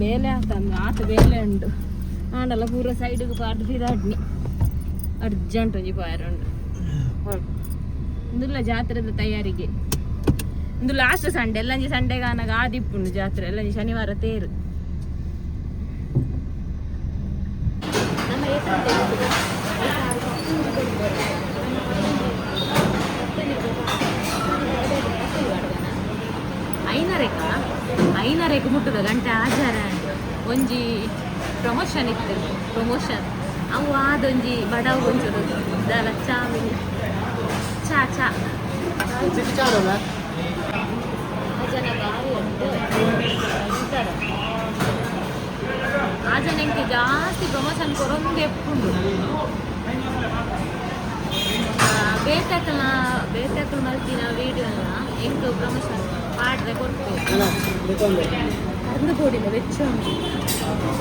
ಬೇಲೆ ಆತಂದು ಆತ ಬೇಲೆ ಉಂಡು ಆಂಡಲ ಪೂರ ಸೈಡ್ಗೆ ಪಾಡ್ದು ಪಿದಾಡ್ನಿ ಅರ್ಜೆಂಟ್ ಒಂಜಿ ಪೋಯರ ಉಂಡು. ಇಂದುಲ್ಲ ಜಾತ್ರೆದ ತಯಾರಿಗೆ. ಇಂದು ಲಾಸ್ಟ್ ಸಂಡೆ ಎಲ್ಲಂಜಿ ಸಂಡೆಗೆ ಆನಾಗ ಆದಿಪ್ಪುಂಡು ಜಾತ್ರೆ. ಎಲ್ಲಂಜಿ ಶನಿವಾರ ತೇರು. ನಮ್ಮ ಐನರೆಕ ಐನರೆಕ್ ಮುಟ್ಟುದ ಗಂಟೆ ಆಜಾರ. ಒಂಜಿ ಪ್ರಮೋಷನ್ ಇತ್ತು, ಪ್ರಮೋಷನ್ ಅವು ಆದೊಂಜಿ ಬಡವು ಒಂಚೂರು ದಾಲ ಚಾ ಮಿನಿ ಚಾ ಚಾ. ಆ ಜನ ಭಾರಿ ಉಂಟು. ಆ ಜನಕ್ಕೆ ಜಾಸ್ತಿ ಪ್ರಮೋಷನ್ ಕೊರೊಂದು ಎಪ್ಪುಂಡು. ಬೇತಕಲ್ನ ಬೇತಕಲ್ ಮಲ್ತಿನ ವೀಡಿಯೋನ ಎಂಕ್ ಪ್ರಮೋಷನ್ ಪಾಡ್ರೆ ಕೊರ್ಪು. ಕರ್ದು ಪೋಡಿನ ವೆಚ್ಚ ಉಂಟು.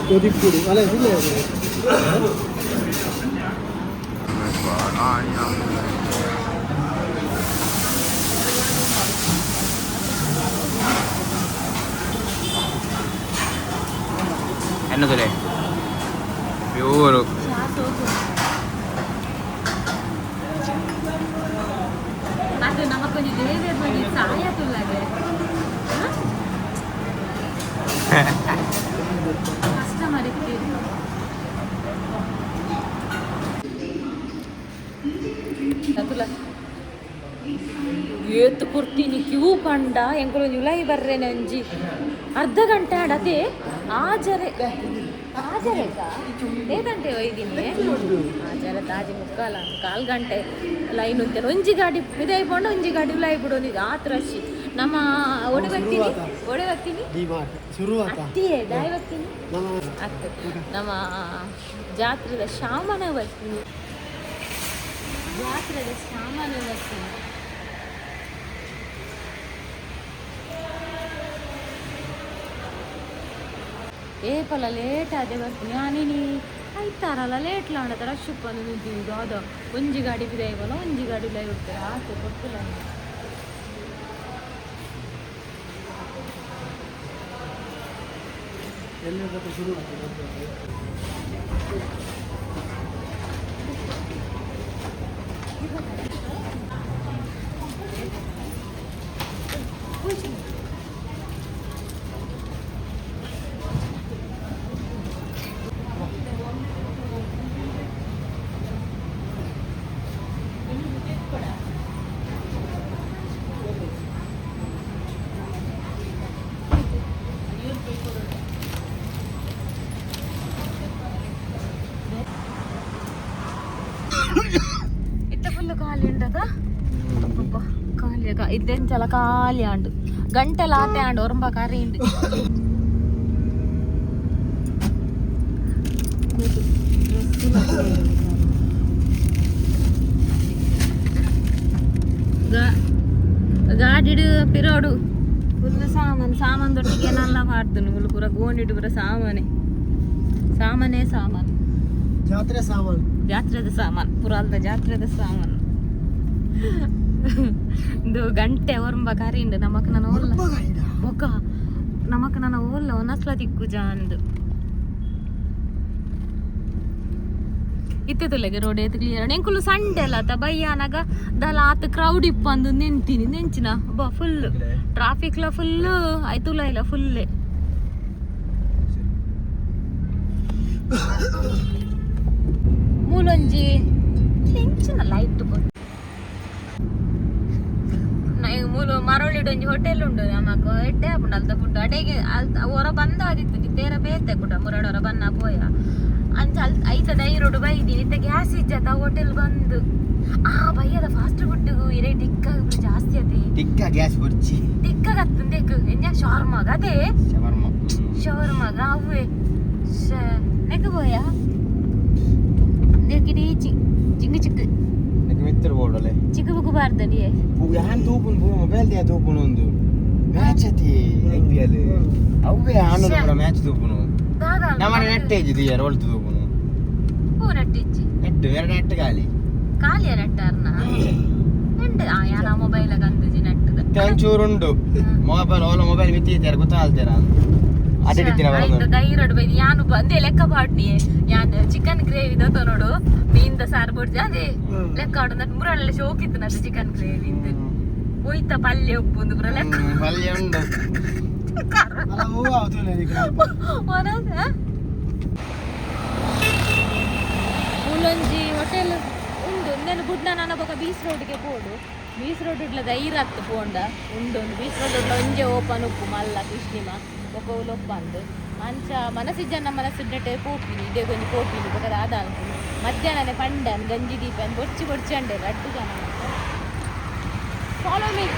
ಕೊದಿಪ್ಪುಡಿ ಅಲ್ಲ ಇಲ್ಲ. എന്നതല്ലേ പ്യൂർ. ಚಾ ಸೋಕು. ಅದು ನಮಕೊಂಜಿ ದೇವೇರ್ ಒಂಜಿ ಸಾಯ ತುಲ್ಲಾಗೆ ಕಸ್ಟಮರ್ ಇತ್ತು. ತುಲ ಏತ್ ಕೊಡ್ತೀನಿ ಕ್ಯೂ ಪಂಡ ಎಂಕುಲು ಒಂಜಿ ಉಲಾಯಿ ಬರ್ರೇನೆ ಒಂಜಿ ಅರ್ಧ ಗಂಟೆ ಆಡತೆ ಆಜರೆ ಆಜರೆಕ ಗಂಟೆ ಒಯ್ದಿನಿ ಆಜರೆ ತಾಜಿ ಮುಕ್ಕಾಲ ಕಾಲ್ ಗಂಟೆ ಲೈನ್ ಉಂಟೆ. ಒಂಜಿ ಗಾಡಿ ಇದಾಯ್ಪೊಂಡು ಒಂಜಿ ಗಾಡಿ ಉಲಾಯಿ ಬಿಡೋದು. ಆತ್ ರಶ್. ನಮ್ಮ ಒಡೆ ಬರ್ತೀನಿ, ಒಡೆ ಬರ್ತೀನಿ. ಡಿಮಾರ್ಟ್ ಶುರುವಾತ. ಅತ್ತಿಯೇ ದಾಯಿ ಬರ್ತೀನಿ. ನಮ್ಮ ಅತ್ತು ನಮ್ಮ ಜಾತ್ರೆದ ಶಾಮನ ಬರ್ತೀನಿ, ಜಾತ್ರೆದ ಸಾಮಾನು ಬರ್ತೀನಿ. ಏಪಲ ಲೇಟ್ ಆದೆ ಬರ್ತೀನಿ ಆನಿನಿ ಐತಾರಲ್ಲ ಲೇಟ್ ಲಾಂಡದ ರಶ್ ಬಂದು ನಿಂತೀವಿ. ದಾದ ಒಂಜಿ ಗಾಡಿ ಬಿದಾಯ್ವಲ್ಲ ಒಂಜಿ ಗಾಡಿ ಲೈ ಹೋಗ್ತಾರೆ ಆತು ಗೊತ್ತಿಲ್ಲ. ಎಲ್ಲ ಶುರು. ಇತ್ತ ಫುಲ್ ಖಾಲಿ ಉಂಡದ ಅಬ್ಬ ಖಾಲಿ ಇದ್ದೆಂಚಲ ಖಾಲಿ ಆಂಡು ಗಂಟೆಲ ಆತೆ ಆಂಡು ಒರಂಬ ಕರಿ ಉಂಡು. ಗಾಡಿಡು ಪಿರೋಡು ಫುಲ್ ಸಾಮಾನು ಸಾಮಾನು ದೊಟ್ಟಿಗೆ ನಲ್ಲ ಮಾಡ್ದನು ಮುಲು ಪೂರ ಗೋಣಿಡು ಪೂರ ಸಾಮಾನೆ ಸಾಮಾನೇ ಸಾಮಾನು. ಜಾತ್ರೆ ಸಾಮಾನು. ಜಾತ್ರೆದ ಸಾಮಾನು ಪುರಾಲ್ದ ಜಾತ್ರೆದ ಸಾಮಾನು. ಇದು ಗಂಟೆ ಒರಂಬ ಕರಿಂಡು ನಮಕ್ ನನ್ನ ಓಲ್ಲ ಬೊಕ್ಕ ನಮಕ್ ನನ್ನ ಓಲ್ಲ ಒನಸ್ಲ ತಿಕ್ಕು ಜಾಂದು ಇತ್ತೆ ತುಲೆಗೆ ರೋಡ್ ಏತ್ ಕ್ಲಿಯರ್. ಎಂಕುಲು ಸಂಡೆ ಅಲ್ಲ ಅತ್ತ ಬಯ್ಯಾನಾಗ ದಲ ಆತ್ ಕ್ರೌಡ್ ಇಪ್ಪಂದು ನೆಂತೀನಿ ನೆಂಚಿನ ಬಾ ಫುಲ್ ಟ್ರಾಫಿಕ್ಲ ಫುಲ್ ಆಯ್ತುಲ ಇಲ್ಲ ಫುಲ್ಲೇ. ಮೂಲೊಂಜಿ ಎಂಚಿನ ಲೈಟ್ ಮೂಲು ಮರಳಿಡು ಒಂಜಿ ಹೋಟೆಲ್ ಉಂಡು ನಮಕ್ ಎಡ್ಡೆ ಆಪುಂಡು ಅಲ್ತ ಫುಡ್ ಅಡೆಗೆ ಅಲ್ತ ಹೊರ ಬಂದ ಆದಿತ್ತು ತೇರ ಬೇತೆ ಕೂಡ ಮುರಡೊರ ಬನ್ನ ಪೋಯ ಅಂಚ ಅಲ್ ಐತ ದೈರೋಡು ಬೈದಿನಿ. ಇತ್ತ ಗ್ಯಾಸ್ ಇಜ್ಜತ ಹೋಟೆಲ್ ಬಂದು ಆ ಬಯ್ಯದ ಫಾಸ್ಟ್ ಫುಡ್ ಇರೇ ಟಿಕ್ಕ ಜಾಸ್ತಿ ಅದೇ. ಟಿಕ್ಕ ಗ್ಯಾಸ್ ಬುರ್ಚಿ. ಟಿಕ್ಕ ಗತ್ತಂದೇಕು ಎಂಜ ಶಾರ್ಮಾಗ ಅದೇ. ಶವರ್ಮ. ಶವರ್ಮಾಗ ಅವೇ ನೆಕ್ ಬೋಯ ನೆಕ್ಕಿಡಿ ಚಿಂಗ್ ಚಿಕ್ಕ. ನೆಕ್ ಮಿತ್ರ ಬೋರ್ಡಲೆ. ಚಿಕ್ಕ ಬುಕ್ಕು ಬಾರ್ದಡಿಯೇ. ಯಾನ್ ತೂಪುನ್ ಮೊಬೈಲ್ they ತೂಪುನ್ ಒಂದು ಮ್ಯಾಚ್ ಅತಿ ಐಪಿಎಲ್ ಅವೇ ಆನಂದ ಪೂರ ಮ್ಯಾಚ್ ತೂಪುನು. ನಮ್ಮ ನೆಟ್ ಏಜ್ ದಿಯರ್ ಒಳ್ತು ತೂಪುನು. ಪೂ ನೆಟ್ ಇಜ್ಜಿ. ನೆಟ್ ಎರಡು ನೆಟ್ ಖಾಲಿ. ಖಾಲಿಯ ನೆಟ್ಟಾರ್ನ ಉಂಡು ಆ ಯಾನ ಮೊಬೈಲ್ ಗಂದುಜಿ ನೆಟ್ಟದ. ಒಂಚೂರು ಉಂಡು ಮೊಬೈಲ್ ಓಲ ಮೊಬೈಲ್ ಮಿತಿ ಇದ್ದಾರೆ ಗೊತ್ತಾಲ್ತೀರ. ಅಡಿಡಿತ್ತಿನ ಆಯ್ತು ಧೈರ್ಯಡ್ ಬೈದಿ ಯಾನು ಬಂದೆ ಲೆಕ್ಕ ಪಾಡ್ನಿ ಯಾನ್ ಚಿಕನ್ ಗ್ರೇವಿ ದತ್ತ ನೋಡು ಮೀನ್ದ ಸಾರು ಬೊಡ್ಜಿ ಅದೇ ಲೆಕ್ಕ ಆಡು ನನ್ ಮುರಳ್ಳೆ ಶೋಕಿತ್ತು ನನ್ನ ಚಿಕನ್ ಗ್ರೇವಿ ಇಂದು ಹೋಯ್ತ ಪಲ್ಯ ಉಪ್ಪು ಒಂದು ಪೂರ ಲೆಕ್ಕ. ಪಲ್ಯ ಉಂಡು. ಅಲ್ಲ ಹೂವು ಆವ್ತುಲ್ಲ ಈಗ. ಮೂಲೊಂಜಿ ಹೋಟೆಲ್ ಉಂಡು ಉಂದೆನು ಬುಡ್ನ ನಾನು ಬೊಕ ಬೀಚ್ ರೋಡ್ಗೆ ಪೋಡು. ಬೀಚ್ ರೋಡ್ ಇಡ್ಲ ಧೈರ್ಯ ಪೋಂಡ ಉಂಡು ಒಂದು ಬೀಚ್ ರೋಡ್ ಉಡ್ಲ ಒಂಜೆ ಓಪನ್ ಉಪ್ಪು ಮಲ್ಲ ಕೃಷ್ಣಿಮ ಬೊಕ ಉಲೊಪ್ಪಂದು ಅಂಚ ಮನಸ್ಸಿಜ್ಜನ ಮನಸ್ಸಿಡ್ನಟ್ಟೆ ಪೋಪಿನಿ ಇದೇ ಗೊಂಜಿ ಪೋಪಿನಿ ಬೊಕ ದಾದ ಅನ್ಕೊಂಡು ಮಧ್ಯಾಹ್ನನೇ ಪಂಡನ್ ಗಂಜಿ ದೀಪನ್ ಬೊಚ್ಚಿ ಬೊಚ್ಚಿ ಅಂಡೆ ರಡ್ಡು ಜನ. ಫಾಲೋ ಮೀ.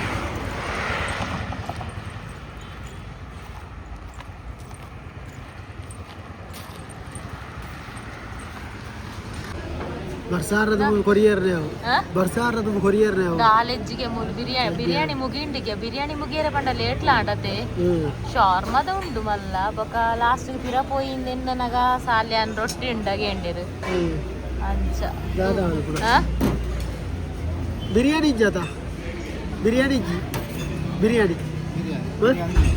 ಬರ್ಸಾರದ ಕೊರಿಯರ್ ರೇವು. ಬರ್ಸಾರದ ಕೊರಿಯರ್ ರೇವು. ಕಾಲೇಜಿಗೆ ಮೂಲು ಬಿರಿಯಾನಿ ಬಿರಿಯಾನಿ ಮುಗಿಂಡಿಗೆ ಬಿರಿಯಾನಿ ಮುಗಿಯರೆ ಪಂಡ ಲೇಟ್ಲ ಆಡತೆ. ಶಾರ್ಮದ ಉಂಡು ಮಲ್ಲ ಬೊಕ ಲಾಸ್ಟ್ ಪಿರ ಪೋಯಿಂದೆನ್ನನಗ ಸಾಲ್ಯಾನ್ ರೊಟ್ಟಿ ಉಂಡಾಗ ಎಂಡಿರು ಅಂಚ. ದಾದ ಕೂಡ ಬಿರಿಯಾನಿ ಇಜ್ಜಾತ ಬಿರಿಯಾನಿ ಇಜ್ಜಿ ಬಿರಿಯಾನಿ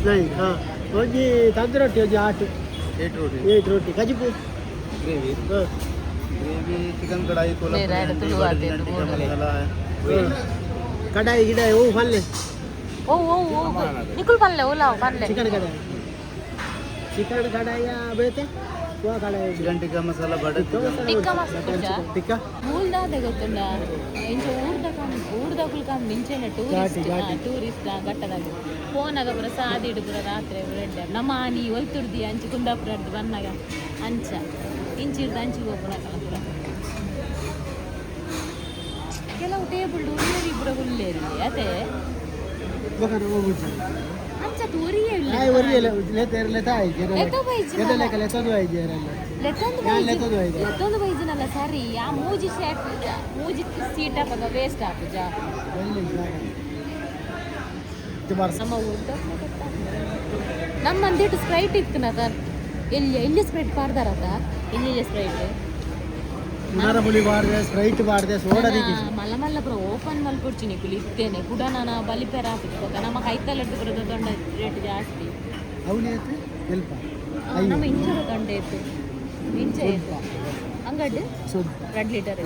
ನೈ ಹಾಂ ಒಂಜಿ ತಂದು ರೊಟ್ಟಿ ಒಂಜಿ ಆಟು. ಏಟ್ ರೊಟ್ಟಿ. ಏಟ್ ರೊಟ್ಟಿ ಕಜಿಪು. ಗ್ರೇವಿ. ಹಾಂ. ಗ್ರೇವಿ ಚಿಕನ್ ಕಡಾಯಿ. ಬೇರೆ ತುಳು ಆತೆ ಮಸಾಲ. ಕಡಾಯಿ ಗಿಡಾಯಿ ಓ ಪಲ್ಲೆ. ಓ ಓ ಓ ನಿಕುಲ್ ಪಲ್ಲೆ ಓಲಾವ್ ಪಲ್ಲೆ. ಚಿಕನ್ ಕಡಾಯಿ ಚಿಕನ್ ಕಡಾಯ ಬೇತೆ ವಾ ಕಡಾಯಿ. Chicken tikka masala butter. ಟಿಕ್ಕಾ ಮಸಾಲ ಕುಡ್ಜಾ? ಟಿಕ್ಕಾ. ಮೂಲ್ದಾದೆ ಗೊತ್ತುಂಡ ಇಂಚ ಊರ್ದ ಕಾಮ್ ಊರ್ದಕುಲು ಕಾಮ್ ಮಿಂಚೆನ ಟೂರಿಸ್ಟ್ ಟೂರಿಸ್ಟ್ ಘಟ್ಟದಾಗ ಫೋನಾಗ ಪೂರ ಸಾದಿಡು ಪೂರ ರಾತ್ರಿ ರೆಡ್ ನಮ್ಮ ಆನಿ ಒಲ್ತುರ್ದಿ ಅಂಚಿ ಕುಂದಾಪುರ ಬನ್ನಾಗ ಅಂಚ ಇಂಚಿರ್ದು ಅಂಚಿಗೆ ಹೋಗ್ಪುನಕಲ ಪೂರ ಕೆಲವು ಟೇಬಲ್ ಉಲ್ಲೇರಿ ಪೂರ ಉಲ್ಲೇರಿ ಅದೇ. ಬೊಕ ಹೋಗುಜಿ. ಅಂಚ ಒರಿಯೇ ಇಲ್ಲ. ಆಯ್ ಒರಿಯಲ್ಲ ಲೆತ ಲೆತ ಆಯ್ತು. ಲೆತ ಬೈಜಿ. ಲೆತ ಲೆಕ್ಕ ಲೆತದು ಆಯ್ತು ಯಾರಲ್ಲ. ಲೆತ್ತೊಂದು ಯಾನ್ ಬೈಜಿ. ಲೆತ್ತೊಂದು ಬೈಜಿ. ಲೆತ್ತೊಂದು ಬೈಜಿನಲ್ಲ ಸರಿ ಆ ಮೂಜಿ ಶೇಟ್ ಮೂಜಿ ಸೀಟ್ ಆಪಗ ವೇಸ್ಟ್ ಆಪುಜ. ಒಳ್ಳೆ ಜಾಗ ಇದು ಬರ್ಸ. ನಮ್ಮ ಊಟ ನಮ್ಮ ಅಂದಿಟ್ಟು ಸ್ಪ್ರೈಟ್ ಇತ್ತು ಸರ್ ಎಲ್ಲಿ ಎಲ್ಲಿ ಸ್ಪ್ರೈಟ್ ಪಾಡ್ದಾರತ ಎಲ್ಲಿ ಸ್ಪ್ರೈಟ್. ಉಣರ ಪುಳಿ ಬಾರ್ದೆ ಸ್ಪ್ರೈಟ್ ಬಾರ್ದೆ ಸೋಡಾ ದಿಕ್ಕಿ. ಮಲ್ಲ ಮಲ್ಲ ಪುರ ಓಪನ್ ಮಲ್ಪೊಡ್ಚಿ ನಿಕುಲು ಇತ್ತೇನೆ ಕೂಡ ನಾನು ಬಲಿಪೆರ ಹಾಕುದು ನಮ್ಮ ಕೈತಲ್ಲಡ್ದು ಬರೋದು ದೊಂಡ ರೇಟ್ ಜಾಸ್ತಿ. ಅವನೇತು ಎಲ್ಪ. ನಮ್ಮ ಇಂಚರ ದಂಡೆ ಇತ್ತು ಇಂಚ ಇತ್ತು ಅಂಗಡ್ ಸೊದ್ 2 ಲೀಟರ್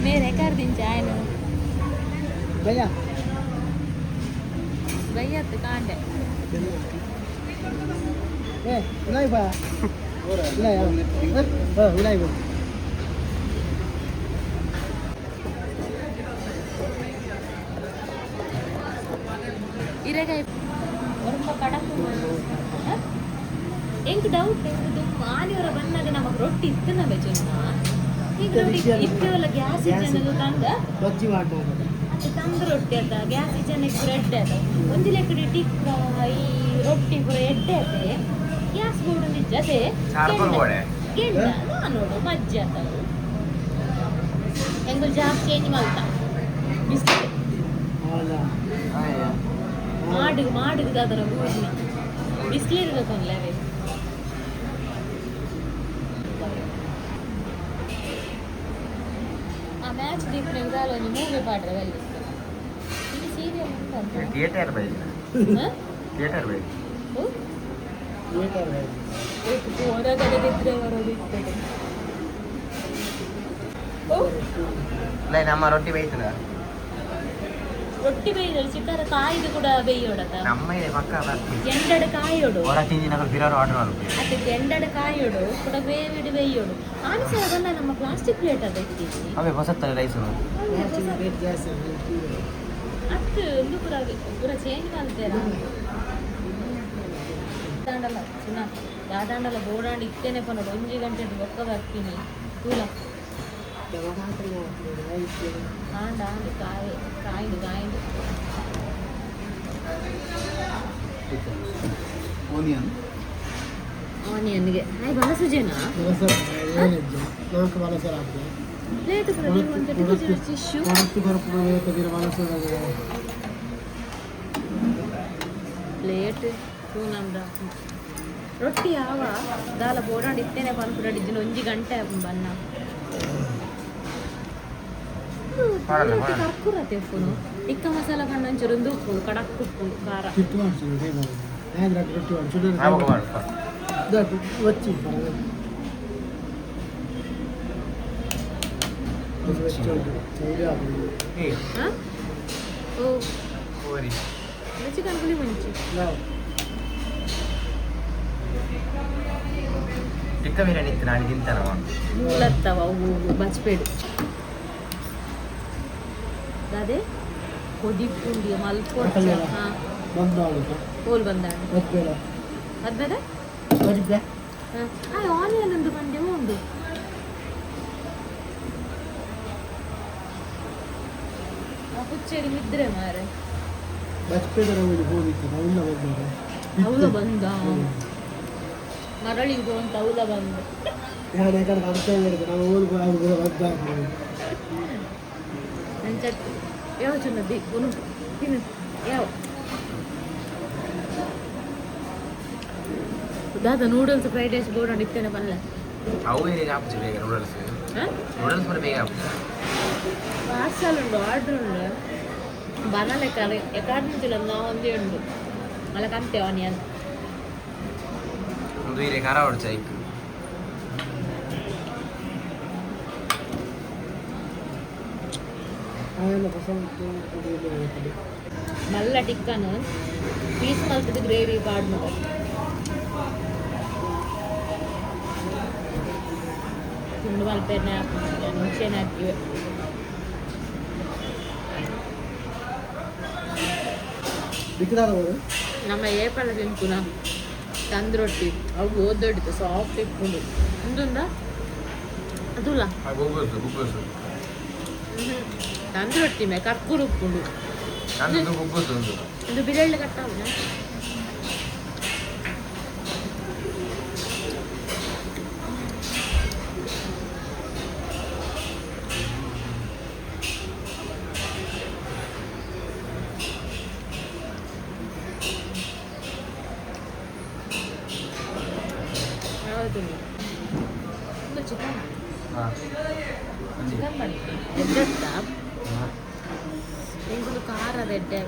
ಮೇರೆ ಕರ್ದಿಂಚ ಆಯ್ನು. ಭಯ. ಬೈಯತ್ತು ಕಾಂಡೆ. ಏ ಉಲಾಯ್ ಬಾ ಉಲಾಯ್ ಹಾಂ ಉಲಾಯ್ ಬಾ. ಇರೆಗಾಯಿ ಒರ್ಂಬ ಕಡಕು ಎಂಕ್ ಡೌಟ್ ಎಂಕ್ ಆನಿಯವರ ಬಂದಾಗ ನಮಗ್ ರೊಟ್ಟಿ ಇತ್ತು ನಮೆ ಚುನ್ನ ಈಗ ನೋಡಿ ಇತ್ತೇವಲ್ಲ ಗ್ಯಾಸ್ ಇಜ್ಜನದು ತಂದ. ಬಜ್ಜಿ ಮಾಡ್ಬೋದು. ಅದು ತಂದು ರೊಟ್ಟಿ ಅದ ಗ್ಯಾಸ್ ಇಜ್ಜನಕ್ಕೆ ಬ್ರೆಡ್ ಅದ ಒಂದು ಲೆಕ್ಕಡಿ ಟಿಕ್ಕ ಈ ರೊಟ್ಟಿ ಪೂರ ಎಡ್ಡೆ ಅದೇ ಗ್ಯಾಸ್ ಬೋರ್ಡ್ ಒಂದು ಇಜ್ಜ ಅದೇ. ಚಾರ್ಕೋಲ್ ಬೋರ್ಡೆ? ಗೆಂಡ ನಾ ನೋಡು ಮಜ್ಜೆ ಆತವು ಎಂಗುಲ್ ಜಾಸ್ತಿ ಚೇಂಜ್ ಮಲ್ತ ಬಿಸ್ಲು. ಹೌದಾ? ಮಾಡು ಮಾಡಿದ ಅದರ ಊರಿನ ಬಿಸಿಲಿರ್ಬೇಕು ಅನ್ಲವೇ. ಆ ಮ್ಯಾಚ್ ದೀಪನ ಒಂದು ಮೂವಿ ಪಾಡ್ರೆ ಅಲ್ಲಿ ಇದು ಸೀರಿಯಲ್ ಉಂಟಂತ. ಥಿಯೇಟರ್ ಬೈ. ಹಾ? ಥಿಯೇಟರ್ ಬೈ. ಓ? ಥಿಯೇಟರ್. ಹೊರಗಡೆ ಬಿದ್ದರೆ ಬರೋದಿರ್ತದೆ. ಓ ಇಲ್ಲ ನಮ್ಮ ರೊಟ್ಟಿ ಬೇಯ್ತದ. ರೊಟ್ಟಿ ಬೇಯ್ದಳು ಚಿಕ್ಕರ ಕಾಯ್ದು ಕೂಡ ಬೇಯೋಡತ. ನಮ್ಮ ಇದೆ ಪಕ್ಕ ಬರ್ತೀವಿ. ಎಂಡಡ ಕಾಯೋಡು. ಹೊರ ತಿಂದಿನ ಬಿರಾರು ಆರ್ಡರ್ ಮಾಡ್ಬೇಕು. ಅದಕ್ಕೆ ಎಂಡಡ ಕಾಯೋಡು ಕೂಡ ಬೇವಿಡು ಬೇಯೋಡು ಆನೆ ಸಲ ಬಂದ ನಮ್ಮ ಪ್ಲಾಸ್ಟಿಕ್ ಪ್ಲೇಟ್ ಅದು ಇಟ್ಟಿದ್ವಿ. ಅವೇ ಹೊಸತ್ತಲ್ಲ ರೈಸ್. ರೇಟ್ ಜಾಸ್ತಿ. ಅತ್ತು ಒಂದು ಪೂರ ಪೂರ ಚೇಂಜ್ ಮಾಡ್ತೇರ ದಾಂಡಲ ಚಿನ್ನ ದಾದಾಂಡಲ ಬೋಡಾಂಡ್ ಇತ್ತೇನೆ ಪನ್ನೋಡು ಒಂಜಿ ಗಂಟೆ ಬೊಕ್ಕ ಬರ್ತೀನಿ ತೂಲ. ಆಂಡ ಆಂಡ್ ಕಾಯಿ ಕಾಯಿಂದು ಕಾಯಿಂದು. ಓನಿಯನ್. ಆನಿಯನ್ಗೆ ಹಾಯ್ ಬಳಸುಜೇನಾ? ನಾಲ್ಕು ಬಲಸರ ಆಗ್ತದೆ. ಪ್ಲೇಟ್ ಪೂರ ಟಿಶ್ಯೂ. ಕೊರತು ಕೊರಪು ಬಲಸರ. ಪ್ಲೇಟ್ ತೂನಂದ ರೊಟ್ಟಿ ಯಾವ ದಾಲ ಬೋಡಾಂಡ್ ಇತ್ತೇನೆ ಪನ್ಪುಡ ಡಿಜ್ಜಿನ ಒಂಜಿ ಗಂಟೆ ಬನ್ನ ಪಾಡಲ್ಲ, ರೊಟ್ಟಿ ಪಾಡಲ್ಲ. ಕರ್ಕುರತೆ ಉಪ್ಪುನು. Tikka masala ಪಂಡ ಒಂಚೂರು ಒಂದು ಉಪ್ಪು ಕಡಕ್ ಉಪ್ಪು ಖಾರ. ಕಿಟ್ಟು ಮಾಡ್ತೀನಿ. ರೊಟ್ಟಿ ಮಾಡಿ ವಚ್ಚಿ. ಹಾಂ, ಓ, ಚಿಕನ್ ಪುಳಿ ಮುಂಚಿ. ಟಿಕ್ಕ ಬಿರಿಯಾನಿ ಇತ್ತು, ನಾನು ತಿಂತಾನವ. ಮೂಲತ್ತವ ಅವು ಬಚ್ಪೇಡು ಅದೇ ಕೊದಿಪ್ಪುಂಡಿ ಮಲ್ಪೊಡ್ಚ. ಹಾಂ, ಹೋಲ್ ಬಂದಾಂಡ. ಅದ್ಬೇಡ. ಹಾಂ, ಆನಿಯನ್ ಒಂದು ಬಂದೆ ಉಂಡು. ಪುಚ್ಚೇರಿ ನಿದ್ರೆ ಮಾರೆ. ಅವಲ ಬಂದ ಮರಳಿ ಅಂತ ಅವಲ ಬಂದ. ನಂಚ ಯಾವ ಚುನ್ನದಿ ತಿನ್ನು ಯಾವ ದಾದ noodles fried rice board ಇತ್ತೇನೆ ಬಲ್ಲ. ಅವು ಏನೇ ಆಪುಜಿ ಬೇಗ ನೂಡಲ್ಸ್. ನೂಡಲ್ಸ್ ಕೂಡ ಬೇಗ ಆಪುಜಿ. ಪಾರ್ಸಲ್ ಉಂಡು, ಆರ್ಡರ್ ಉಂಡು. ಬರಲ್ಲ ಎಕಾಡ್ ನಿಂಚಿಲ್ಲ, ನಾವು ಒಂದೇ ಉಂಡು ಅಲ್ಲ ಕಂತೆ ಆನಿಯನ್. ಒಂದು ಹೀರೆ ಖಾರ ಹೊಡ್ಚ ಐಕ್. ಮಲ್ಲ ಟಿಕ್ಕನ್ ಪೀಸ್ ಮಲ್ತದ ಗ್ರೇವಿ ಪಾಡ್ ಮಗ ತುಂಡು ಮಲ್ಪೆರ್ನೆ ಮುಂಚೆನೆ ಹಾಕಿವೆ. ನಮ್ಮ ಏಪಲ ತಿನ್ಕುನ ತಂದ್ ರೊಟ್ಟಿ ಅವು ಓದೊಡ್ಡಿತ್ತು, ಸಾಫ್ಟ್ ಇಟ್ಕೊಂಡು ఉంటుందా ಅದುಲ್ಲ. ಗುಬ್ಬಸು. ತಂದ್ ರೊಟ್ಟಿ ಮೇ ಕರ್ಕೂರು ಉಪ್ಪುಂಡು. ನಂದು ಗುಬ್ಬಸು ಉಂಟು. ಇದು ಬಿರಳ್ಳೆ ಕಟ್ಟಾವುನಾ? ಯಾವುದು ಒಂದು ಚಿಕನ್? ಹಾಂ. ಚಿಕನ್ ಮಾಡಿ ಎದ್ದತ್ತ ಎಂಕುಲು ಖಾರದ ಎಡ್ಡೆ.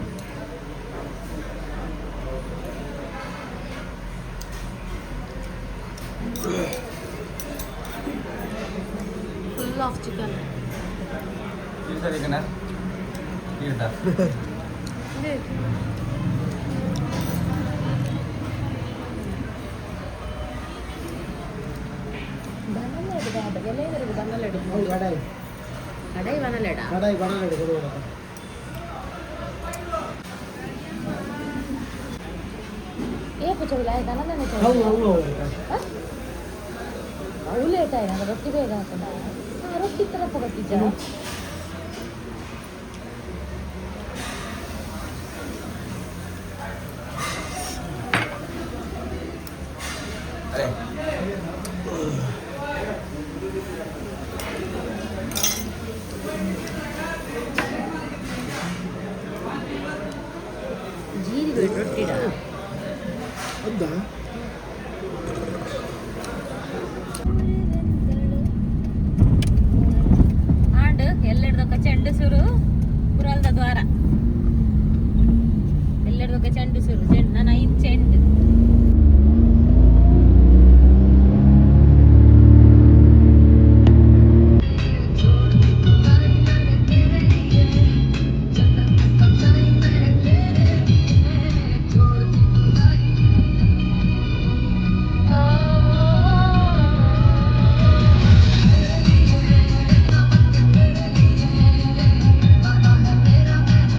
Full of chicken. ತೀರ್ಥ ಬೇಕಣ್ಣ, ತೀರ್ಥ. ಕಡಾಯಿ. ಕಡಾಯಿ ಬನಲೆಡ. ಕಡಾಯಿ ಬನಲೆಡು ಕೊಡುವ. ಏಪು ಚೌಲ ಆಯ್ತಾ? ಹೌದು ಹೌದು. ಅವು ಲೇಟ್ ಆಯ್ತು. ರೊಟ್ಟಿ ಬೇಗ ಹಾಕೋಣ. ರೊಟ್ಟಿ ತರಪ್ಪ ಕೊಟ್ಟಿದ್ದ. ಅರೆ.